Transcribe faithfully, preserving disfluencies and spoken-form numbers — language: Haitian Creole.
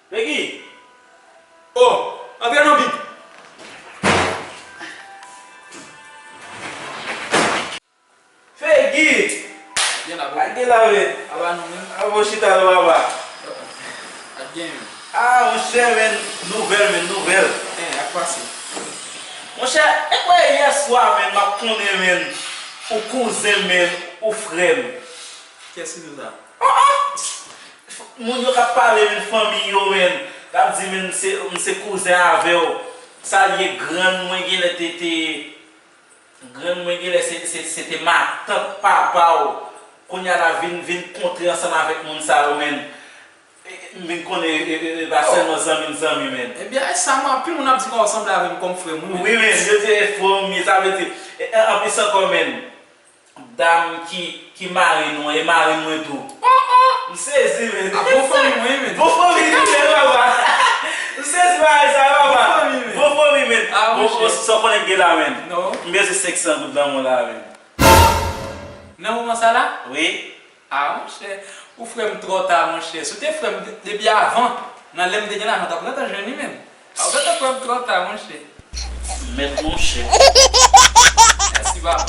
Pegi! Oh! Antre nan bib! Fegi! Gen la, bro. Al gen la, men. Aba nou, men. Aba chita la, papa. Al gen, men. Ah, monchè, men, nouvèl, men, nouvèl. Eh, ak pase. Monchè, e kwè yè swa, men, m ap konnen, men, ou kouzen m, men, ou frè m. Kiyès ki di w sa? Oh, oh! Moun yo k ap pale, men, fanmi yo, men, k ap di, men, m se, m se kouzen avè w. Sa l ye, grann mwen genlè te, te, grann mwen genlè se, se, se te matant papa w. Kounye a la vin, vin kontre ansanm avèk moun sa yo, men. E, e, m vin konnen, e, e, e, pa sèlman zanmi m zanmi, men. Ebyen, e sa mwen, anpil moun ap di konsa, w sanble avè m kòm frè m, wi, men. Wi, men, yo di e frè m ye, sa vle di, e, e, anplis ankò, men. Dam ki, ki mari nou an, e mari mwen tou. Oh, oh! M sezi, men. A bon fanmi mwen, men. Bon fanmi nou, men, papa. M sezi bagay sa, papa. Bon fanmi, men. Bon fanmi, men. Ah, monchè. Sa w konnen k gen la, men. Non. M bezwen senk san goud nan men w la, men. Nan moman sa la? Wi. Ah, monchè. Ou frè m twò ta, monchè. Si w te frè m de-, depi avan, nan lè m te gen lajan, w t ap gentan jwenn li, men. A, ou gentan kwè m twò ta, monchè. Mèt monchè. Mèsi, papa.